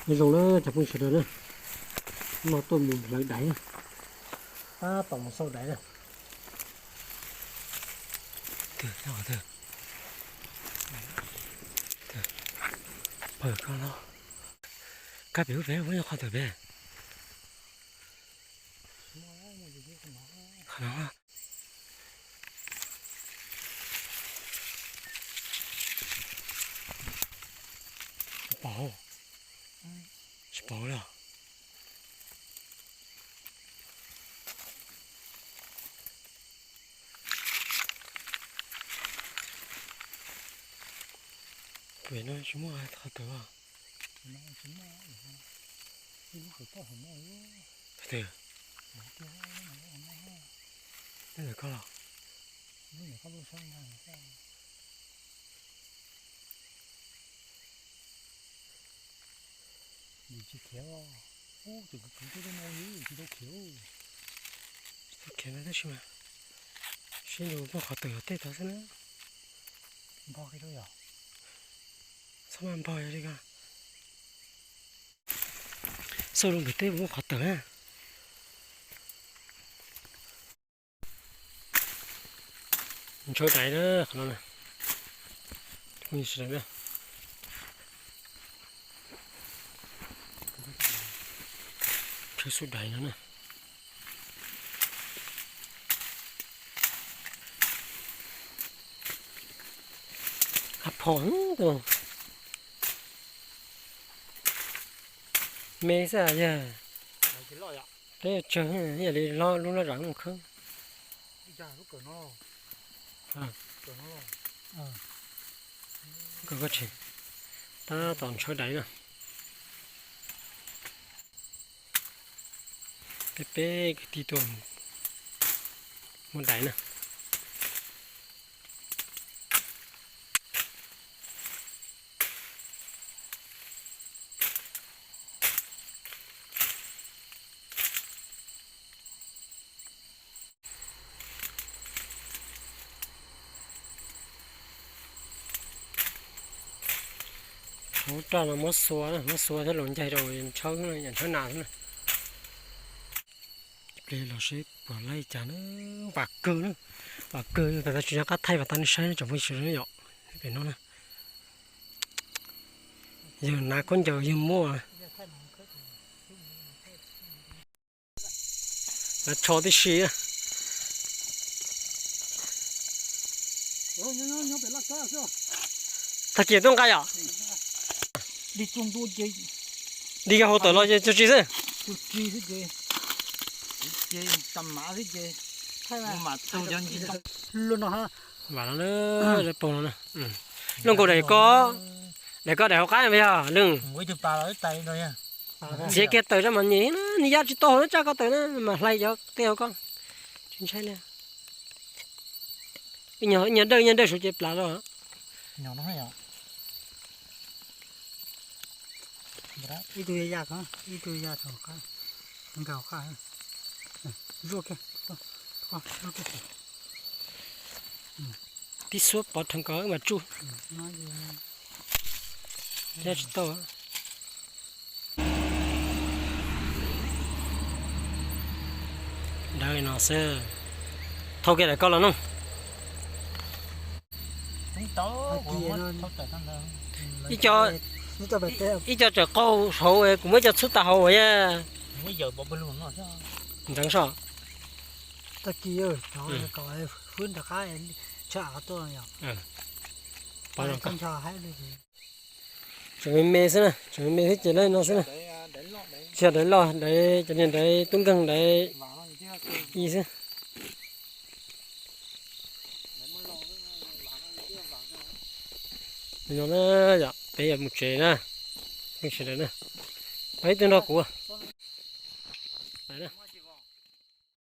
Nyob zoo na cov phooj ywg sawv daws na, no tuaj mus hlawv daiv na, tab tom mus xauj daiv na. Twg, pawg koj los, kab pem ub pem, muab qhov twg pem. Qhov no. Tsis pom, tsis pom li. Pem no tsis muaj qhov twg os. Twg? Ntawm koj los? Tsis khiav, tsis tau khiav, tsis tau khiav no tab sis mas sib nrug muaj qhov twg tej tod xwb na. Npog kiag rau yom. Txhob maj npog yog li ko. Xauj lub ntug teb puas muaj qhov tawm na. Ntshaw daiv na, qhov no na. Ntshaw xub daiv no na. Hab phom, me xwb yog. Peb tsawg yam li lub lab zam mus khawb. Kawg koj tsev, tab tom ntshaw daiv na. Peb peb kwv tij tuaj muag daiv na. Hauv raj no muab xua, muab xua thiab los ncaig rau ntshaw, yam ntshaw nas xwb na. Ib pliag los seb puas laib cas na. Vam kawg na, vam kawg tas tas tsis nco qab thaij pas tag nej saib na tsoom phooj ywg yom. Pem no na, yawg hnav khaub ncaws yawg muab. Hnav tsho tib si. Tag kis tuaj nqa yom. Dig hauv tawm los tso tsi xwb. Vam no, lub nkaus daim ko, daim ko daim hauv qab yog lwm. Txiav kiag tawm rau mas nyem, nws ya tsis tau hauv tsaj ko tawm na mas hlais cov tej hauv ko. Tsis ntshai li. Ib nyuag dawj, ib nyuag dawj suav ces plam los. Ib tug ya, ib tug ya, nkaus qaj, zuaj kiag, zuaj kiag. Tib xuab pov rhees ko mas tsuj. Ya tsis tau. Dawb no xwb. Thau kiag daim ko los no. Ib co, ib co tseem qaug hauv, kuv muab ib co txhub tas hauv as. Ntxeev soj. Tseem me me xwb na, tseem me me xwb ces laib no xwb na. Tsis yog daiv loj, daiv cov niag daiv tub nkeeg daiv ib xwb. No na, yog peb yuav mus tsev na, sawv daws na, pab ib tug nrog kuv.